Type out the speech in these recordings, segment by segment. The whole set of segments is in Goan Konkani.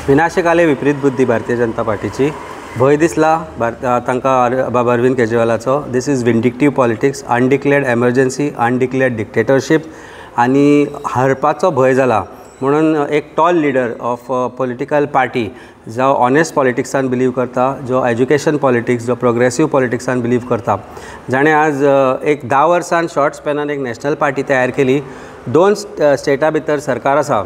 विनाशकाले विपरीत बुद्धी भारतीय जनता पार्टीची. भंय दिसला तांकां बाबा Arvind केजरीवालाचो. This is vindictive politics, undeclared emergency, undeclared dictatorship आनी हरपाचो भंय जाला म्हणून एक tall leader of political party जो ऑनेस्ट पॉलिटिक्सान बिलीव करता, जो एज्युकेशन पॉलिटिक्स, जो प्रोग्रेसीव पॉलिटिक्सान बिलीव करता, जाणें आज एक 10 वर्सान शॉर्ट स्पॅनान एक नॅशनल पार्टी तयार केली. 2 स्टेटा भितर सरकार आसा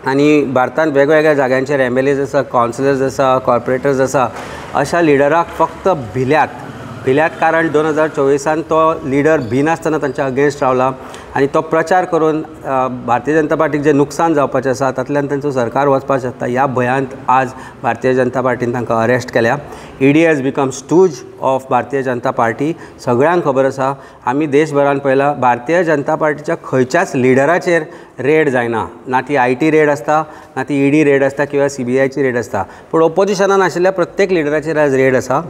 आनी भारतांत वेगवेगळ्या जाग्यांचेर एम एल एज आसा, कावन्सिलर्स आसा, कॉर्पोरेटर्स आसा. अशा लिडराक फक्त भिल्यात, भिल्यात कारण 2024आन तो लिडर भिनासतना तांच्या अगेन्स्ट रावला आनी तो प्रचार करून भारतीय जनता पार्टीक जें नुकसान जावपाचें आसा तातूंतल्यान तांचो सरकार वचपाक शकता ह्या भंयांत आज भारतीय जनता पार्टीन तांकां अरेस्ट केल्या. ED has become stooge of Bharatiya Janata Party. सगळ्यांक खबर आसा, आमी देशभरान पळयलां, भारतीय जनता पार्टीच्या खंयच्याच लिडराचेर रेड जायना. ना ती IT red आसता, ना ती ईडी रेड आसता किंवा सीबीआयची रेड आसता, पूण ओपोजिशनान आशिल्ल्या प्रत्येक लिडराचेर आज रेड आसा.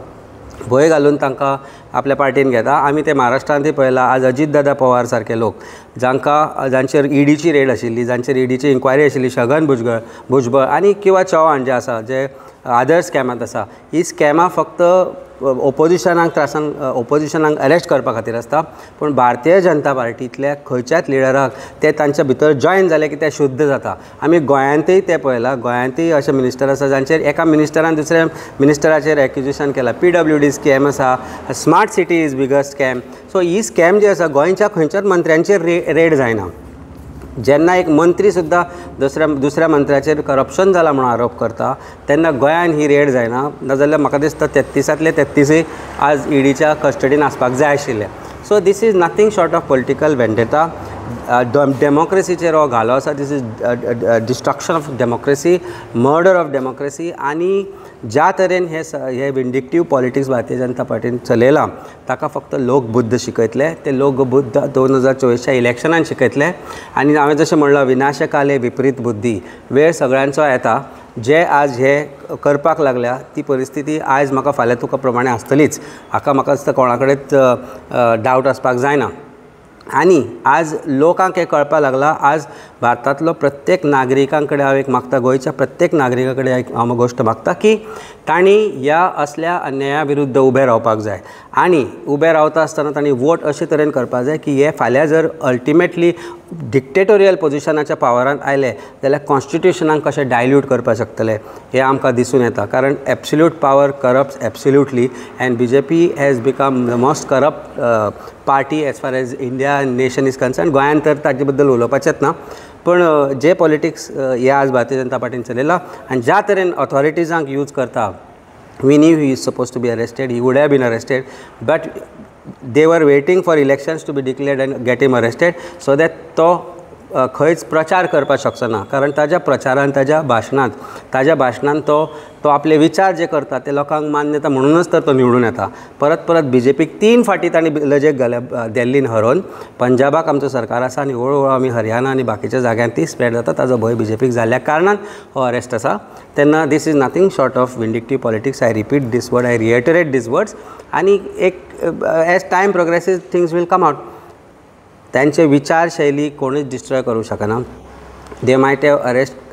भंय घालून तांकां आपल्या पार्टीन घेता. आमी ते महाराष्ट्रांतूय पळयलां. आज अजीत दादा पवार सारके लोक जांकां जांचेर ईडीची रेड आशिल्ली, जांचेर ईडीची इन्क्वायरी आशिल्ली, छगन भुजबळ आनी किंवा चव्हाण जे आसा, जे आदर स्कॅमांत आसा, ही स्कॅमां फक्त ओपोजिशनाक त्रासान, ओपोजिशनाक अरेस्ट करपा खातीर आसता. पूण भारतीय जनता पार्टींतल्या खंयच्याच लिडराक ते तांच्या भितर जॉयन जाले की ते शुद्ध जाता. आमी गोंयांतूय तें पळयलां. गोंयांतूय अशे मिनिस्टर आसा जांचेर एका मिनिस्टरान दुसऱ्या मिनिस्टराचेर एक्युजेशन केलां. पीडब्ल्यूडी स्कॅम आसा, smart city is biggest scam. So he scam जी आसा, गोंयच्या खंयच्याच मंत्र्यांचेर रेड जायना. जेन्ना एक मंत्री सुद्दां दुसऱ्या दुसऱ्या मंत्र्याचेर करप्शन जाला म्हणून आरोप करता तेन्ना गोंयान ही रेड जायना. नाजाल्यार म्हाका दिसता 33तांतले 33य आज ईडीच्या कस्टडीन आसपाक जाय आशिल्ले. So this is nothing short of political vendetta. डेमोक्रेसीचेर हो घालो आसा. This is destruction of democracy, murder of democracy. आनी ज्या तरेन हे विंडिक्टीव पॉलिटिक्स भारतीय जनता पार्टीन चलयलां ताका फक्त लोकबुद्द शिकयतले. ते लोकबुद्द 2024च्या इलेक्शनान शिकयतले. आनी हांवें जशें म्हणलां, विनाशकाले विपरीत बुद्धी. वेळ सगळ्यांचो येता. जे आज हे करपाक लागल्या ती परिस्थिती आयज म्हाका फाल्यां तुका प्रमाणे आसतलीच. हाका म्हाका दिसता कोणा कडेच डावट आसपाक जायना. आनी आज लोकांक हें कळपाक लागलां. आज भारतांतलो प्रत्येक नागरिकां कडेन हांव एक मागता, गोंयच्या प्रत्येक नागरिका कडेन एक हांव गोश्ट मागता की तांणी ह्या असल्या अन्याया विरुद्ध उबें रावपाक जाय आनी उबें रावता आसतना तांणी वोट अशे तरेन करपाक जाय की हे फाल्यां जर अल्टिमेटली डिक्टेटोरियल पोजिशनाच्या पावरान आयले जाल्यार कॉन्स्टिट्युशनाक कशें डायल्यूट करपाक शकतले हें आमकां दिसून येता. कारण absolute power corrupt absolutely and BJP has become the most corrupt party as far as India nation is concern. गोंयान तर ताजे बद्दल उलोवपाचेंच ना. पूण जे पॉलिटिक्स हे आज भारतीय जनता पार्टीन चलयलां आनी ज्या तरेन ऑथॉरिटीजांक यूज करता, we knew he is supposed to be arrested, he would have been arrested, but they were waiting for elections to be declared and get him arrested so that तो खंयच प्रचार करपाक शकचो ना. कारण ताज्या प्रचारान, ताज्या भाशणान तो तो आपले विचार जे करता ते लोकांक मान्य जाता, म्हणूनच तर तो निवडून येता. परत परत बीजेपीक तीन फावटी तांणी लजेक घाल्या दिल्लीन हरोवन. पंजाबाक आमचो सरकार आसा आनी हळू हळू आमी हरियाणा आनी बाकीच्या जाग्यांत ती स्प्रेड जाता. ताजो भंय बीजेपीक जाल्ल्या कारणान हो अरेस्ट आसा. तेन्ना this is nothing short of vindictive politics. I repeat this word, I reiterate these words. आनी एक as time progresses, things will come out. त्यांचे विचारशैली कोणीच डिस्ट्रॉय करूं शकना. They might have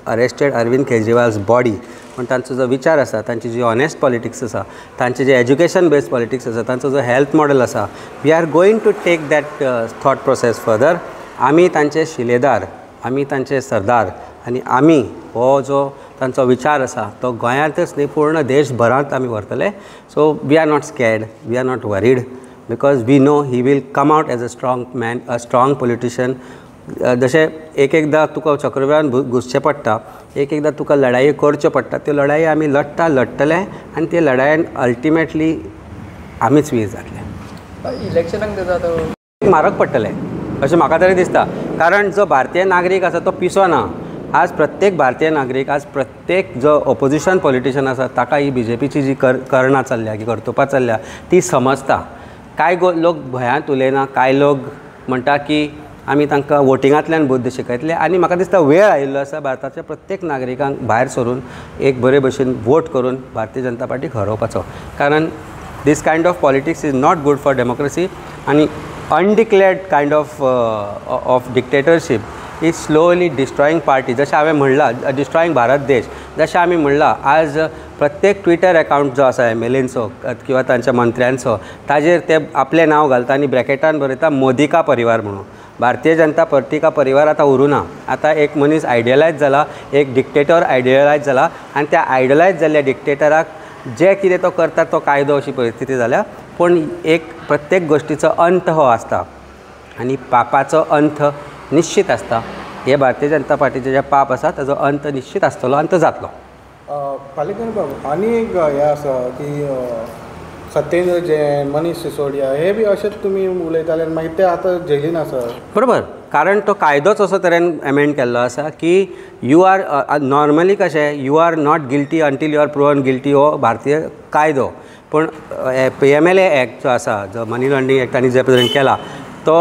arrested Arvind Kejriwal's body, पूण तांचो जो विचार आसा, तांची जी ऑनेस्ट पॉलिटिक्स आसा, तांचे जे एज्युकेशन बेस्ड पॉलिटिक्स आसा, तांचो जो हेल्थ मॉडल आसा, we are going to take that thought process further. आमी तांचे शिलेदार, आमी तांचे सरदार आनी आमी हो जो तांचो विचार आसा तो गोंयांतच न्ही, पूर्ण देशभरांत आमी व्हरतले. So we are not scared, we are not worried, because we know he will come out as a strong man, a strong politician. जशें एक एकदां तुका चक्रव्युहान घुसचें पडटा, एक एकदां तुका लढाई करच्यो पडटा, त्यो लढाई आमी लडटा, लडटले आनी ते लढायेन अल्टिमेटली आमीच वीर जातले. इलेक्शनाक तेजो आतां म्हारग पडटलें अशें म्हाका तरी दिसता. कारण जो भारतीय नागरीक आसा तो पिसो ना. आज प्रत्येक भारतीय नागरीक, आज प्रत्येक जो ओपोजिशन पॉलिटिशन आसा ताका ही बीजेपीची जी करणां चल्ल्या, कर्तुपां चल्ल्या ती समजता. कांय लोक भंयांत उलयना, कांय लोक म्हणटा की आमी तांकां वोटिंगांतल्यान बुद्द शिकयतले. आनी म्हाका दिसता वेळ आयिल्लो आसा भारताच्या प्रत्येक नागरिकांक भायर सरून एक बरे भशेन वोट करून भारतीय जनता पार्टीक हरोवपाचो. कारण this kind of politics is not good for democracy आनी undeclared kind of dictatorship is slowly destroying party. जशें हांवें म्हणलां, डिस्ट्रॉयींग भारत देश. जशें आमी म्हणलां आज प्रत्येक ट्विटर अकावंट जो आसा एमएलएंचो किंवा तांच्या मंत्र्यांचो ताजेर ते आपलें नांव घालता आनी ब्रॅकेटान बरयता मोदी का परिवार म्हणून. भारतीय जनता पार्टी का परिवार आतां उरूना. आतां एक मनीस आयडियलायज जाला, एक डिक्टेटर आयडियलायज जाला आनी त्या आयडलायज जाल्ल्या डिक्टेटराक जें कितें तो करता तो कायदो अशी परिस्थिती जाल्या. पूण एक प्रत्येक गोश्टीचो अंत हो आसता आनी पापाचो अंत निश्चीत आसता. हे भारतीय जनता पार्टीचें जें पाप आसा ताजो अंत निश्चीत आसतलो आनी तो जातलो. पालेकर बाब, आनी एक हें आसा की सत्येंद्र जैन, मनीष सिसोडिया हे बी अशेंच तुमी उलयताले आनी मागीर ते आतां जेलीन आसा. बरोबर, कारण तो कायदोच असो तरेन एमेंड केल्लो आसा की you are normally कशें you are not guilty until you are proven guilty हो भारतीय कायदो. पूण PMLA act जो आसा, जो मनी लॉन्ड्रिंग एक्ट तांणी जे तरेन केला तो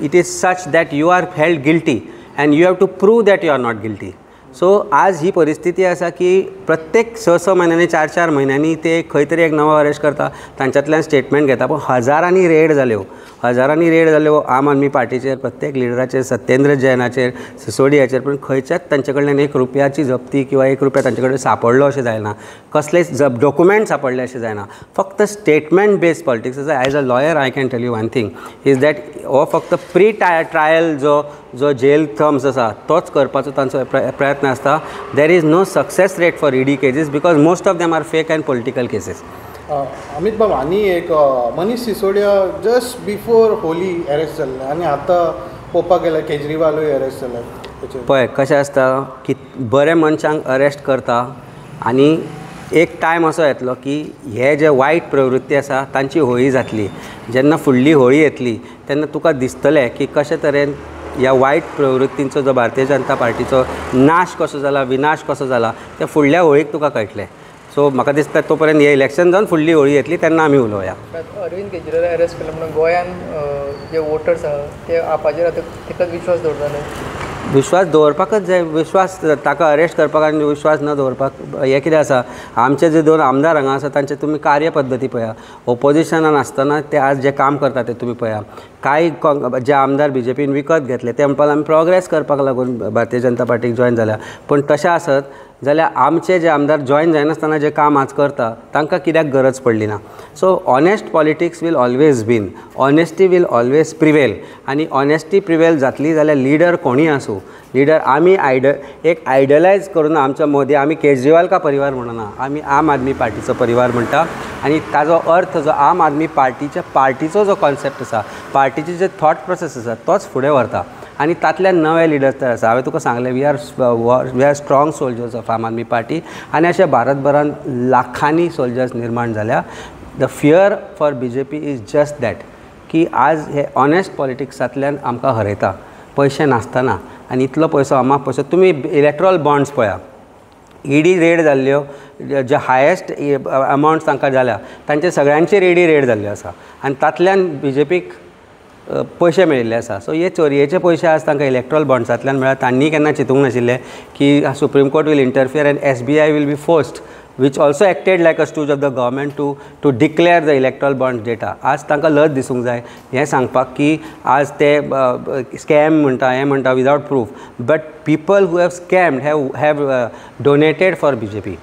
it is such that you are held guilty and you have to prove that you are not guilty. So आज ही परिस्थिती आसा की प्रत्येक 6-6 म्हयन्यांनी 4-4 म्हयन्यांनी ते खंय तरी एक नवो अरेस्ट करता, तांच्यांतल्यान स्टेटमेंट घेता. पूण हजारांनी रेड जाल्यो, हजारांनी रेड जाल्यो आम आदमी पार्टीचेर, प्रत्येक लिडराचेर, सत्येंद्र जैनाचेर, सिसोडियाचेर, पूण खंयच्याच तांचे कडल्यान 1 रुपयाची जप्ती किंवा 1 रुपया तांचे कडेन सांपडलो अशें जायना, कसलेच डॉक्युमेंट सांपडले अशें जायना. फक्त स्टेटमेंट बेस्ड पॉलिटिक्स आसा. As a lawyer I can tell you one thing is that हो फक्त प्री ट्रायल जो जो जेल टर्म्स आसा तोच करपाचो तांचो प्रयत्न आसता. There is no success rate for ED cases because most of them are fake and political cases. Amit बाब, आनी एक Manish Sisodia just before Holi arrest जाल्ले आनी आतां पळोवपाक गेल्यार केजरीवालूय अरेस्ट जाले. पळय कशें आसता की बरे मनशांक अरेस्ट करता आनी एक टायम असो येतलो की हे जे वायट प्रवृत्ती आसा तांची होळी जातली. जेन्ना फुडली होळी येतली तेन्ना तुका दिसतलें की कशे तरेन ह्या वायट प्रवृत्तींचो जो भारतीय जनता पार्टीचो नाश कसो जाला, विनाश कसो जाला, ते फुडल्या होळीक तुका कळटलें. सो म्हाका दिसता तो पर्यंत हे इलेक्शन जावन फुडली होळी येतली तेन्ना आमी उलोवया. अरविंद केजरीवाल अरेस्ट केलो म्हणून गोंयान जे वोटर्स आहा ते आपाचेर आतां तितलोच विश्वास दवरताले. विश्वास दवरपाकच जाय. विश्वास ताका अरेस्ट करपाक आनी विश्वास न दवरपाक हें कितें आसा, आमचे जे 2 आमदार हांगा आसा तांचे तुमी कार्यपद्दती पळया. ओपोजिशनान आसतना ते आज जे काम करता ते तुमी पळया. कांय जे आमदार बीजेपीन विकत घेतले ते म्हणपाक आमी प्रोग्रेस करपाक लागून भारतीय जनता पार्टीक जॉयन जाल्या. पूण तशें आसत जाल्यार आमचे जे आमदार जॉयन जायनासतना जे काम आज करता तांकां कित्याक गरज पडली ना. So honest politics will always win, honesty will always prevail. आनी ऑनेस्टी प्रिवेल जातली जाल्यार लिडर कोणूय आसूं, लिडर आमी एक आयडलायज करून आमच्या मोदी, आमी केजरीवाल का परिवार म्हणना, आमी आम आदमी पार्टीचो परिवार म्हणटा. आनी ताजो अर्थ जो आम आदमी पार्टीच्या पार्टीचो जो कॉन्सेप्ट आसा, पार्टीचे जे थॉट प्रोसेस आसा तोच फुडें व्हरता आनी तांतल्यान नवे लिडर्स तयार आसा. हांवें तुका सांगलें we are strong soldiers of Aam Aadmi Party आनी अशें भारतभरान लाखांनी सोल्जर्स निर्माण जाल्या. The fear for BJP is just that की आज हे ऑनेस्ट पॉलिटिक्सांतल्यान आमकां हरयता पयशे नासतना. आनी इतलो पयसो अमाप पयसो, तुमी इलेक्ट्रॉल बॉन्ड्स पळया, ईडी रेड जाल्ल्यो जे हायेस्ट अमावंट तांकां जाल्या तांचे सगळ्यांचेर ईडी रेड जाल्ल्यो आसा आनी तांतल्यान बीजेपीक पयशे मेळिल्ले आसा. सो हे चोरयेचे पयशे आज तांकां इलेक्ट्रॉल बॉन्ड्सांतल्यान मेळ्ळा. तांणी केन्ना चिंतूंक नाशिल्लें की Supreme Court will interfere and SBI will be forced, which also acted like a stooge of the government to declare the electoral bond data. आज तांकां लज दिसूंक जाय हें सांगपाक की आज ते स्कॅम म्हणटा, हें म्हणटा without proof, but people who have scammed have donated for BJP.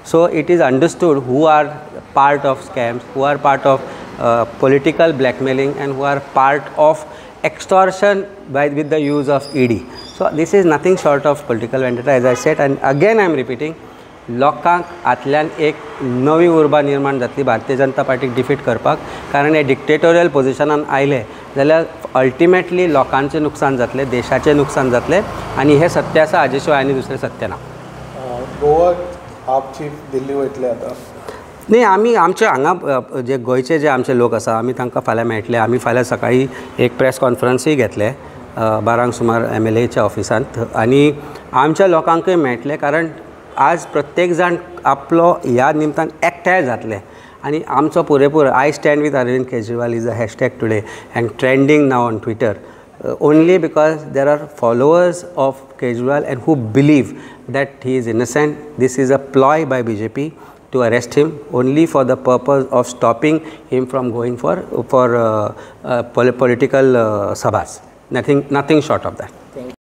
So it is understood who are part of scams, who are part of political blackmailing and who are part of extortion with the use of ED. So this is nothing short of political vendetta, as I said, and again I am repeating, लोकांक आतल्यान एक नवी उर्बा निर्माण जातली भारतीय जनता पार्टीक डिफीट करपाक. कारण हे डिक्टेटोरियल पोजिशनान आयले जाल्यार अल्टिमेटली लोकांचें नुकसान जातलें, देशाचें नुकसान जातलें आनी हें सत्य आसा, हाजे शिवाय आनी दुसरें सत्य ना. गोवा आप चीफ दिल्ली वयतले आतां? न्ही, आमी आमचे हांगा जे गोंयचे जे आमचे लोक आसा आमी तांकां फाल्यां मेळटले. आमी फाल्यां सकाळीं एक प्रेस कॉन्फरन्सूय घेतले 12 सुमार MLAच्या ऑफिसांत आनी आमच्या लोकांकूय मेळटले. कारण आज प्रत्येक जाण आपलो ह्या निमतान एकठांय जातले आनी आमचो पुरेपूर I stand with Arvind Kejriwal is a hashtag today and trending now on Twitter only because there are followers of Kejriwal and who believe that he is innocent. This is a ploy by BJP to arrest him only for the purpose of stopping him from going for political sabhas. Nothing short of that.